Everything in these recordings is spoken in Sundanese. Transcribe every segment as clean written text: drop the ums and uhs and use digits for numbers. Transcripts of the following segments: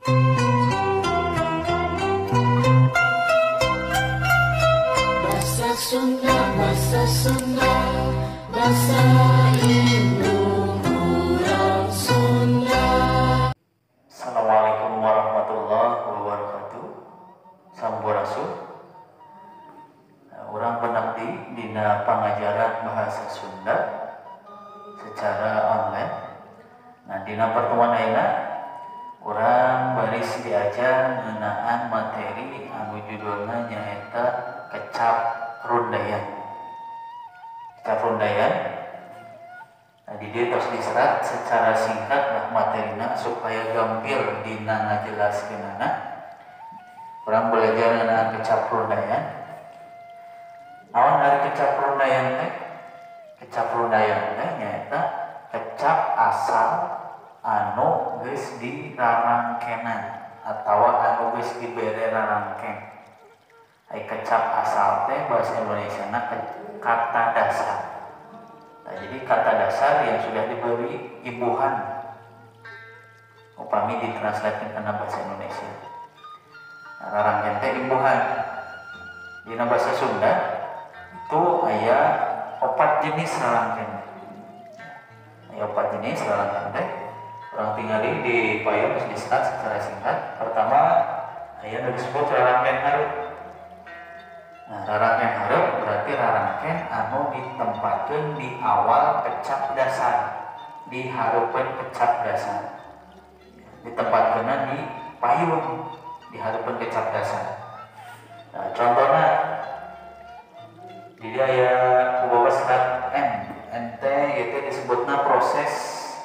Bahasa Sunda, bahasa Sunda, bahasa indung urang Sunda. Assalamualaikum warahmatullahi wabarakatuh. Sampurasun. Urang penakti dina pangajaran bahasa Sunda secara online. Nah, dina pertemuan ayeuna urang baris diajar ngeunaan materi anu judulna nyaeta kecap rundayan. Kecap rundayan. Nah, di dieu tos diserat secara singkat lah materina supaya gampil dina ngajelaskeunana. Urang belajar ngeunaan kecap rundayan. Naon ari kecap rundayan teh? Kecap rundayan teh nyaeta kecap asal anu geus dirarangkenan atawa anu geus dibere rarangken. Ai kecap asal teh bahasa Indonesiana kata dasar. Nah, jadi kata dasar yang sudah diberi imbuhan upami ditranslatekan kana bahasa Indonesia. Nah, rarangken teh imbuhan. Dina bahasa Sunda itu aya 4 jenis rarangken. Aya 4 jenis rarangken teh. Urang tingali di payung geus diserat secara singkat. Pertama aya nu disebut rarangken hareup. Nah, rarangken hareup berarti rarangken anu ditempatkeun di awal kecap dasar, di hareupeun kecap dasar. Ditempatkeunna di payung, di hareupeun kecap dasar. Nah, contohna di dieu aya kubawa serat N. NT itu disebutna proses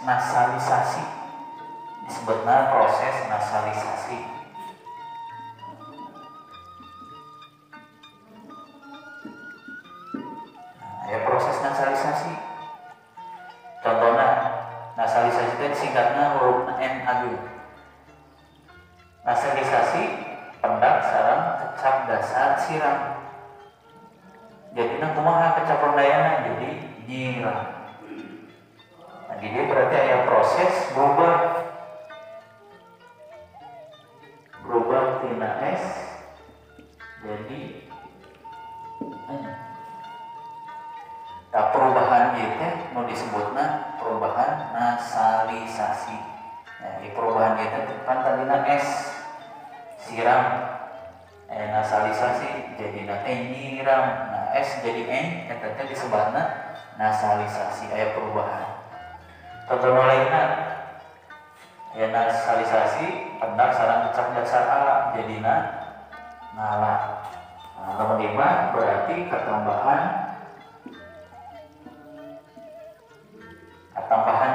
nasalisasi. Disebutna proses nasalisasi. Nah, aya proses nasalisasi. Contohna nasalisasi itu disingkatna huruf N ageung. Nasalisasi pendak sareng kecap dasar siram. Jadina kumaha kecap rundayana jadi nyiram. Nah, di dieu berarti aya proses berubah. Berubah tina S jadi N. Nah, perubahan ieu teh nu disebutna perubahan nasalisasi. Nah, di perubahan ieu teh kan tadina S siram, nasalisasi jadina teh nyiram. Nah, S jadi N eta teh disebutna nasalisasi, aya perubahan. Contoh lainna aya nasalisasi pendak sareng kecap dasar ala jadina ngala. Nah, lamun ieu mah berarti ketambahan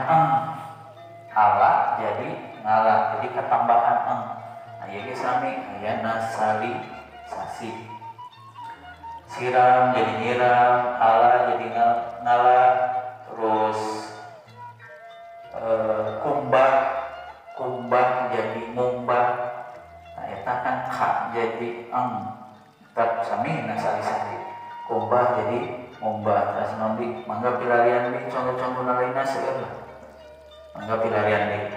eng, ala jadi ngala, jadi ketambahan eng. Nah, ieu ge sami aya nasalisasi. Siram jadi nyiram, ala jadi ngala, terus kumbah, kumbah jadi ngumbah. Nah, eta kan k jadi eng, tetap sami nasalisasi. Kumbah jadi ngumbah. Terus naon deui? Mangga pilarian deui contoh-contoh lainna seueur lah. Mangga pilarian deui.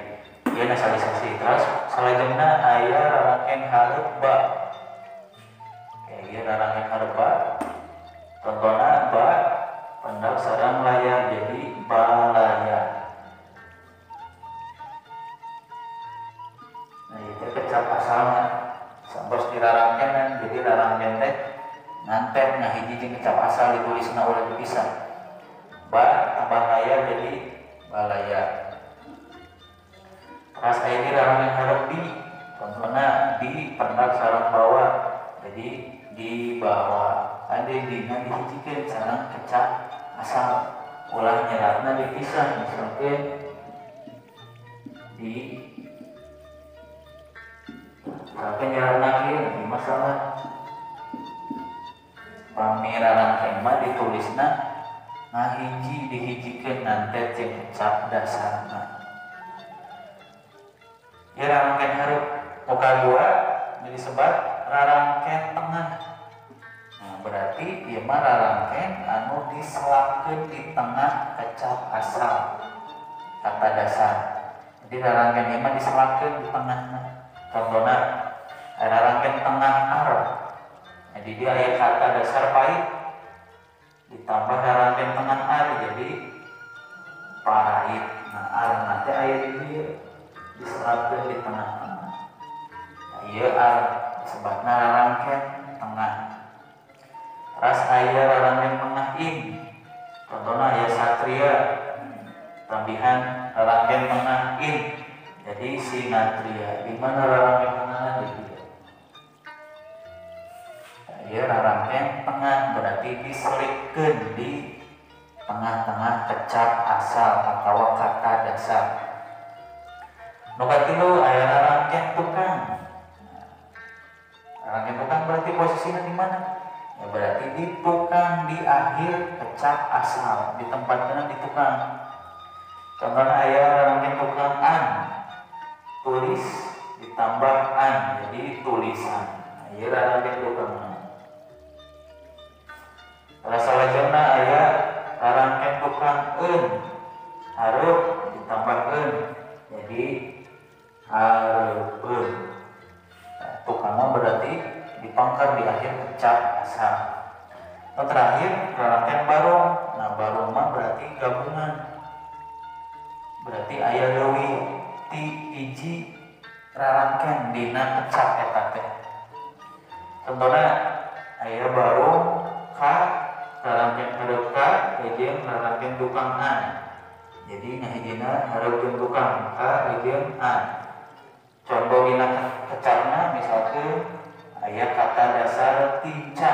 Ieu nasalisasi. Terus salajengna aya rarangken hareup ba. Oke, ieu rarangken hareup ba. Contohna ba pendak sareng layar jadi balaya. Nah, itu kecap asalna sampos dirarangkenan, jadi rarangken teh nganten ngahiji jeung kecap asal ditulisna ulah dipisah. Ba tambah layar jadi balaya. Terus aya di rarangken hareup di, contohna di pendak sareng bawa jadi dibawa. Ade dina dihijikeun sareng kecap asal, ulah nyeratna dipisah, misalkeun di misalkeun nyeratna kieu di masalah pami rarangken mah ditulisna ngahiji dihijikeun nantet jeung kecap dasarna. Ya rarangken hareup muka dua disebat rarangken tengah. Nah, berarti ieu mah rarangken anu diselapkeun di tengah kecap asal kata dasar. Jadi rarangken ieu mah diselapkeun di tengahna. Contohna rarangken tengah ar. Jadi dia aya kata dasar pahit ditambah rarangken tengah ar jadi parait. Nah, ar nanti aya di dieu diserapkeun di tengah-tengah. Nah, ieu ar disebutna rarangken tengah. Terus aya rarangken tengah in. Contohna aya satria tambihan rarangken tengah in. Jadi sinatria. Di mana rarangken tengah di dieu? Nah, ieu rarangken tengah berarti diselipkeun di tengah-tengah kecap asal atau kata dasar. Nu katilu aya rarangken tukang. Rarangken tukang berarti posisinya di mana? Ya berarti di tukang di akhir kecap asal, ditempatkan di tukang. Contohnya aya rarangken tukang an, tulis ditambah an jadi tulisan. Nah, ieu rarangken tukang. Rasa lajengna aya rarangken tukang eun, hareup ditambah eun jadi hareupeun. Nah, tukangna berarti dipangkar di akhir kecap asal. Nah, terakhir rarangken barong. Nah, barong mah berarti gabungan. Berarti aya leuwih ti hiji rarangken dina kecap eta teh. Contohna aya barong ka rarangken hareup ka jeung rarangken tukang an. Jadi ngahijina hareup jeung tukang ka jeung an. Contoh dina kecapna misalkeun aya kata dasar tinca.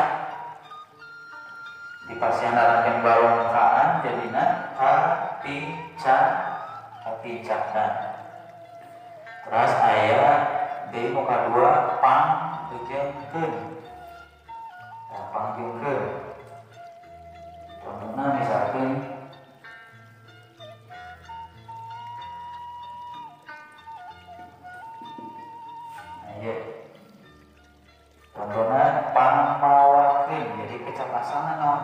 Di pasian rarangken barong kaan jadina ka tinca katincakan. Terus aya deui nu kadua pang jeung keun. Nah, pang jeung keun. Contohna misalkeun nah, ieu. Contohna pang mawakeun, jadi kecap asalna naon?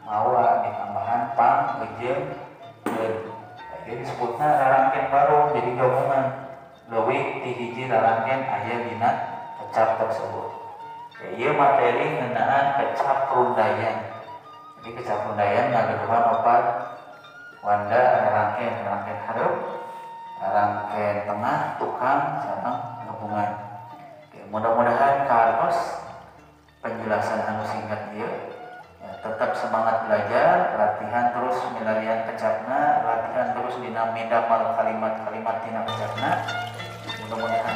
Mawa ditambahan pang jeung keun. Jadi disebutna rarangken barong, jadi gabungan leuwih ti hiji rarangken aya dina kecap tersebut. Ya, ieu materi ngeunaan kecap rundaian. Jadi kecap rundaian ngagaduhan opat wanda rarangken, rarangken hareup, rarangken tengah, tukang, sareng gabungan. Oke, mudah-mudahan kahartos penjelasan anu singkat ieu. Ya, tetap semangat belajar, latihan terus milarian kecapna, latihan terus dina midamel kalimat-kalimat dina kecapna. Mudah-mudahan